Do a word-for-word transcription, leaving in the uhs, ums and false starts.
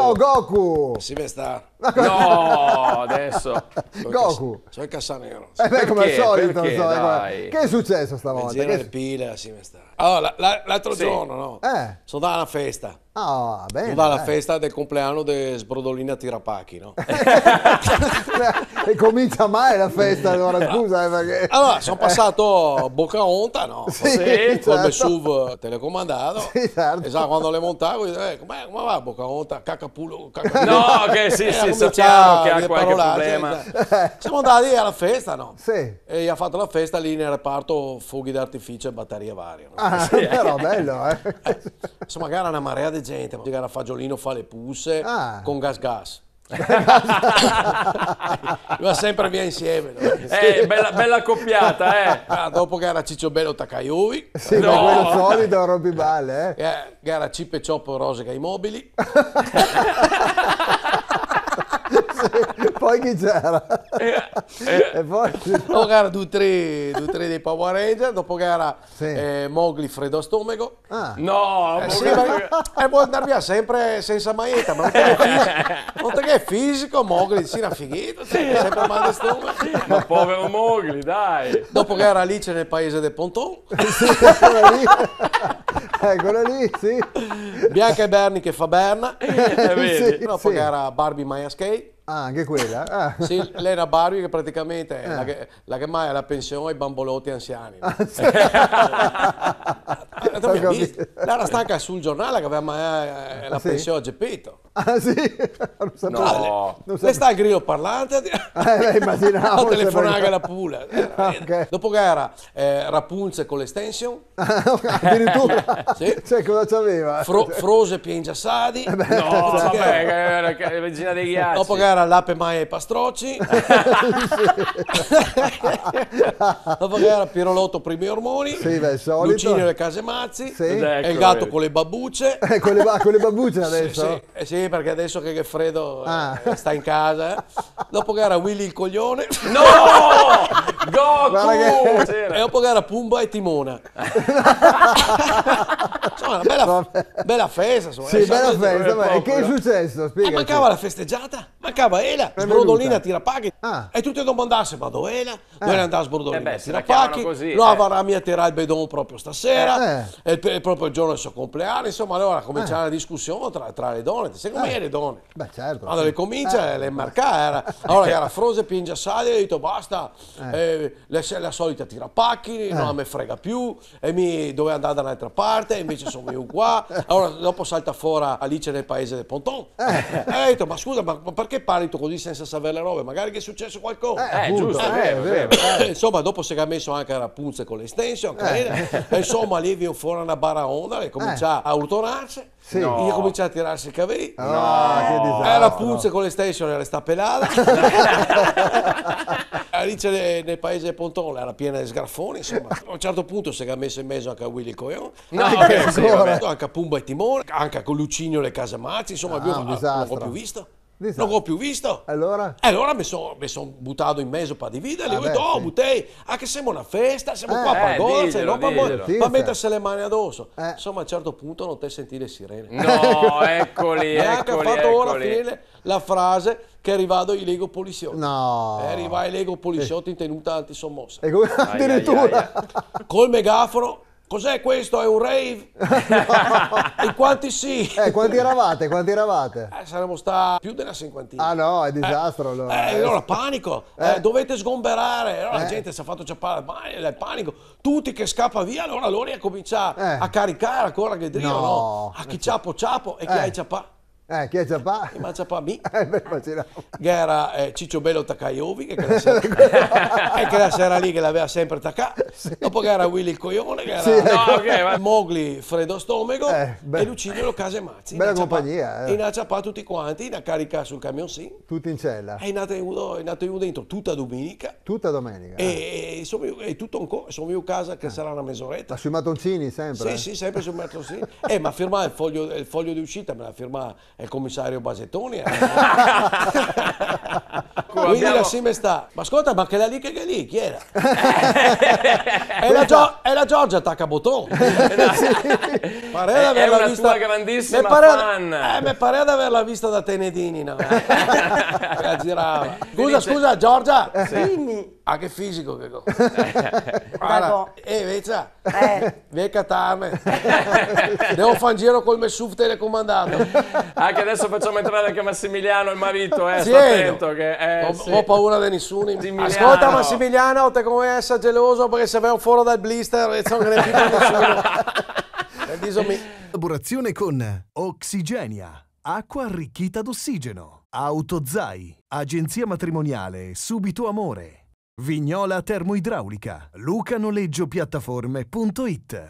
Oh, Goku! Sì, me sta. Ma cosa? No, adesso. Goku. Sono incazzà nero. Eh, beh, come al solito, insomma, come... Perché? Dai. Che è successo stavolta? Me gira le pile, sì, me sta. Allora, la, la, l'altro giorno, no? Eh. Sono andato a una festa. Ah, bene, dai. Sono andato alla festa del compleanno de Sbrodolina Tirapachi, no? E comincia male la festa, allora, scusa, eh, perché... Allora, sono passato Bocaonta, no? Sì, certo. Col mio SUV telecomandato. Sì, certo. E sa, quando le montavo, dico, "Eh, come, come va Bocaonta? Cacapulo, cacapulo." No, che sì, sì, sappiamo che ha qualche problema. Siamo andati alla festa, no? Sì. E gli ha fatto la festa lì nel reparto fuochi d'artificio e batterie varie, no? Ah, però bello, eh. Insomma, che era una marea de gente, ma che era Fagiolino fa le puse con Gas Gas. Lui va sempre via insieme, no? Eh, bella, bella accoppiata, eh. Ah, dopo che era Ciccio Bello Tacaiuvi. Sì, ma quello solito, rompiballe, eh. Eh, che era Cipe Cioppo Rosega i mobili. Sì, poi chi c'era? E poi... Dopo che era due o tre, due o tre dei Power Ranger, dopo che era, eh, Mowgli freddo stomego. Ah. No, eh, sì, ma, eh, vuol andar via sempre senza maieta, ma non te che fisico, non te che fisico, Mowgli, sì, era finito, cioè, sempre mal de stomaco. Ma povero Mowgli, dai. Dopo che era Alice nel paese del Ponton. Sì, quella lì. Eh, quella lì, sì. Bianca e Bernie che fa Berna. Eh, vedi. Sì, dopo che era Barbie Maya Skate. Ah, anche quella? Ah. Sì, lei era Barbie che praticamente la che, la che maia la pensione ai bambolotti anziani, no? Ah, sì. Ho capito. L'era stanca sul giornale che aveva maia, eh, la pensione a Geppetto. Ah, sì? Non sapevo. No. L'è sta al grillo parlante, eh, beh, immaginavo, la telefonava che la pula. Ah, ok. Dopo che era, eh, Rapunzel con l'extension. Addirittura? Sì. Cioè, cosa c'aveva? Fro-, Froze piengia sadi. Eh, beh, no, certo. Vabbè, che era, che era regina dei ghiacci. Dopo che era L'ape maia i pastroci. Dopo che era Pirolotto primi ormoni. Sì, beh, il solito. Lucinio le case mazzi. Sì. Ecco, e il gatto con le babbucce. Eh, con le ba-, con le babbucce adesso? Sì, sì. Eh sì, perché adesso che, che Fredo, eh, sta in casa, eh. Dopo che era Willy il coglione. No! Goku! Guarda che... E dopo che era Pumba e Timona. Insomma, una bella, bella festa, insomma. Sì, bella festa, ma e che è successo? Spiegaci. Eh, mancava la festeggiata, mancava ela, Sbrodolina Tirapachi. Ah. E tutti a domandarse, "Ma dov'è ela? Dove è andata Sbrodolina Tirapachi? Eh beh, se la chiamano così, eh. No avrà mia tirà el bedon proprio stasera?" Eh. È il, è proprio il giorno del suo compleanno, insomma, allora comincia la discussione tra, tra le donne. Sai come è le donne? Beh, certo, sì. Quando le comincia, le marca, era, allora era Froze piengia sadi, ha detto, "Basta, eh, la, la solita tirapachi, non me frega più, e mi doveva andare da un'altra parte, e invece sono venuto qua." Allora dopo salta fuori Alice nel paese del Ponton. Eh. E ha detto, "Ma scusa, ma, ma perché parli tu così senza sapere le robe? Magari che è successo qualcosa." Eh, appunto, giusto, eh, è vero, è vero. Eh, insomma, dopo se ga messo anche a Rapunzel con l'extension, anche lei. E insomma, lì viene fuori una baraonda, e comincia a urtonarse. Sì. No. Io comincio a tirarsi i capelli. Ah, che disastro. Eh, Rapunzel con l'extension era sta pelada. Alice ne-, nel paese del Ponton era piena di sgrafoni, insomma. A un certo punto se ga messo in mezzo anche a Willy Coyon. No, anche, sì, ancora. Vabbè. Anche a Pumba e Timone, anche con Lucinio le case mazzi, insomma, ah, un disastro. Non l'ho più visto. Disastro. Non l'ho più visto. Allora? E allora mi sono, mi sono buttato in mezzo per dividerli. Ah, beh, sì. Ho detto, "Oh, Butei, ah, che siamo a una festa, siamo qua per goderci, no per mettersi le mani addosso." Eh. Insomma, a un certo punto non te senti le sirene. No, eccoli, eccoli, eccoli. E anche ha fatto ora finire la frase che è arrivato i Lego poliziotti. No. È arrivato i Lego poliziotti in tenuta antisommossa. E come, addirittura? Ai, ai, ai, ai. Col megafono. "Cos'è questo? È un rave?" "In quanti sì?" Eh, quanti eravate? Quanti eravate? Eh, saremmo stati più di una cinquantina. Ah, no, è disastro, allora. Eh, eh, allora panico. Eh. "Dovete sgomberare." Allora la gente si è fatto ciappare dal panico. Tutti che scappa via, allora loro comincia a caricare ancora che drio, no? No. A chi ciappo, ciappo, e chi hai ciappà? Eh, chi hai ciappà? E mi ha ciappà mi. Eh, beh, immaginavo. Che era, eh, Ciccio Bello Takaiovi, che quella sera, e quella sera lì che l'aveva sempre tacà. Sì. Dopo che era Willy il coglione, che era... Sì, ecco. No, ok, ma Mowgli, Fredo Stomego, eh, beh, e Lucinio lo Case Mazzi. Bella compagnia, eh. E ne ha ciappà tutti quanti, ne ha caricà sul camionsin. Tutti in cella. E ne ha tenuto, ne ha tenuto dentro tutta domenica. Tutta domenica, eh. E, e insomma, e tutto ancora, sono io a casa che sarà una mezz'oretta. Ma sui mattoncini sempre? Sì, sì, sempre sui mattoncini. Eh, ma firmava il foglio, il foglio di uscita, me l'ha firmata El comisario Basetoni, eh. Quindi abbiamo la sime sta. Ma scolta, ma quela lì che, che lì, chi era? E la Gio-, e la Giorgia Tacaboton. Sì. Parea de averla vista. È una tua grandissima fan. Me parea, eh, me parea de averla vista da Tenedini, no? La girava. Scusa, scusa, Giorgia. Sì. Dime. Ah, che fisico che go. Guarda, eh, vecia. Eh. Vien a catarme. Devo far un giro col me suf telecomandato. Anche adesso facciamo entrare anche Massimiliano, il marito, eh, sì, sta attento che, eh, ho, sì, ho paura de nisuni. Massimiliano. Ascolta, Massimiliano, te convien eser geloso, parché se vegno fora dal blister, eh, no ghe n'è più par nisuni. E diso mi- Collaborazione con Oxygenia, acqua arricchita d'ossigeno, Autozai, agenzia matrimoniale Subito Amore, Vignola Termoidraulica, Luca Noleggio Piattaforme punto it.